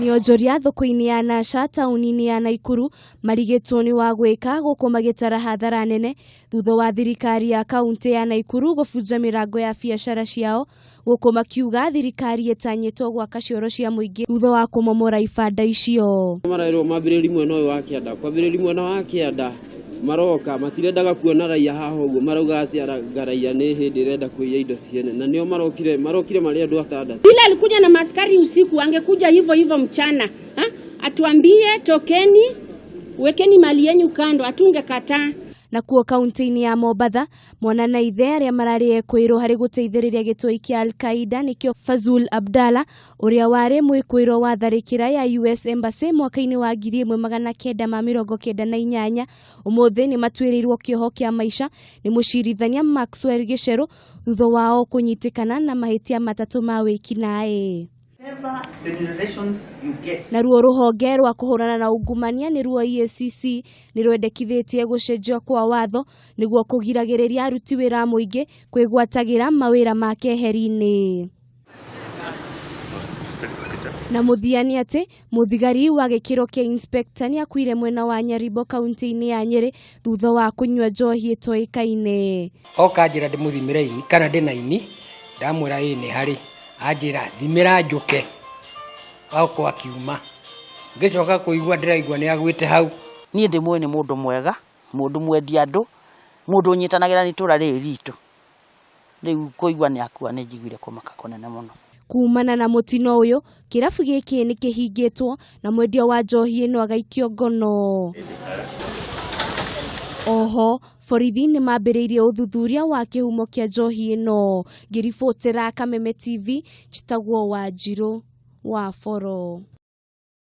Nĩ onjoria thoko-inĩ ya Nasha taũni-inĩ ya Naikuru marigĩtwo nĩ wa gwĩka gũkũ magĩtara hathara nene thutha wa thirikari ya kaunti ya Naikuru gũbunja mĩrango ya biacara ciao gũkũ makiuga thirikari ĩtanyĩtwo gwaka cioro cia mũingĩ thutha wa kũmomora ibanda icio. Marerwo mambĩrĩri mwena ũyũ wa kĩanda, kwambĩrĩri mwena wa kĩanda maroka matirendaga kuona raia haha ũguo, marauga atĩ anga raia nĩ hĩndĩ ĩrenda kũiya indo ciene, na nĩo marokire marĩ andũ atandatũ. Bila alikuja na maskari usiku, angekuja hivyo hivyo mchana ha? Atuambie tokeni, wekeni mali yenyu kando, hatungekataa. Nakuo kaunti-inĩ ya Mombatha mwana na ithe arĩa mararĩ ekwĩrwo harĩ gũteithĩrĩria gĩtoi kĩa Al-Qaida nĩkĩo Fazul Abdallah ũrĩa warĩ mwĩkwĩrwo wa tharĩkĩra ya US Embassy mwaka-inĩ wa 1998 ũmũthĩ nĩ matuĩrĩirwo kĩoho kĩa maica nĩ mũcirithania Maxwell Gicheru thutha wao kũnyitĩkana na mahĩtia matatũ ma wĩkinaĩ. Naruo rũhonge rwa kũhũrana na ungumania nĩruo EACC nĩ rwendekithĩtie gũcenjio kwa watho nĩguo kũgiragĩrĩria aruti wĩra a mũingĩ kwĩgwatagĩra mawĩra ma keheri-inĩ. Na mũthia nĩ atĩ mũthigari wa gĩkĩro kĩa inspector nĩ akuire mwena wa Nyaribo kaunti-inĩ ya Nyĩrĩ thutha wa kũnyua njohi ĩtoĩkaine. Oka njĩra ndĩmũthimĩre ini kana ndĩna ini, ndamwĩra ĩĩ nĩ harĩ, anjĩra thimĩra njũke, okwo akiuma, ngĩcoka kũigua ndĩraigua nĩ agwĩte hau. Niĩ ndĩmũĩ nĩ mũndũ mwega, mũndũ mwendi andũ, mũndũ ũnyitanagĩra na itũra rĩrĩ ritũ. Rĩu kũigua nĩ akua nĩ njiguire kũmaka kũnene mũno. Kumana na mũtino ũyũ kĩrabu gĩkĩ nĩ kĩhingĩtwo na mwendia wa njohi ĩno agaikio ngono. Oho borithi nĩ mambĩrĩirie ũthuthuria wa kĩhumo kĩa njohi ĩno. Ngĩribotera Kameme TV, njĩtagwo Wanjirũ wa Boro.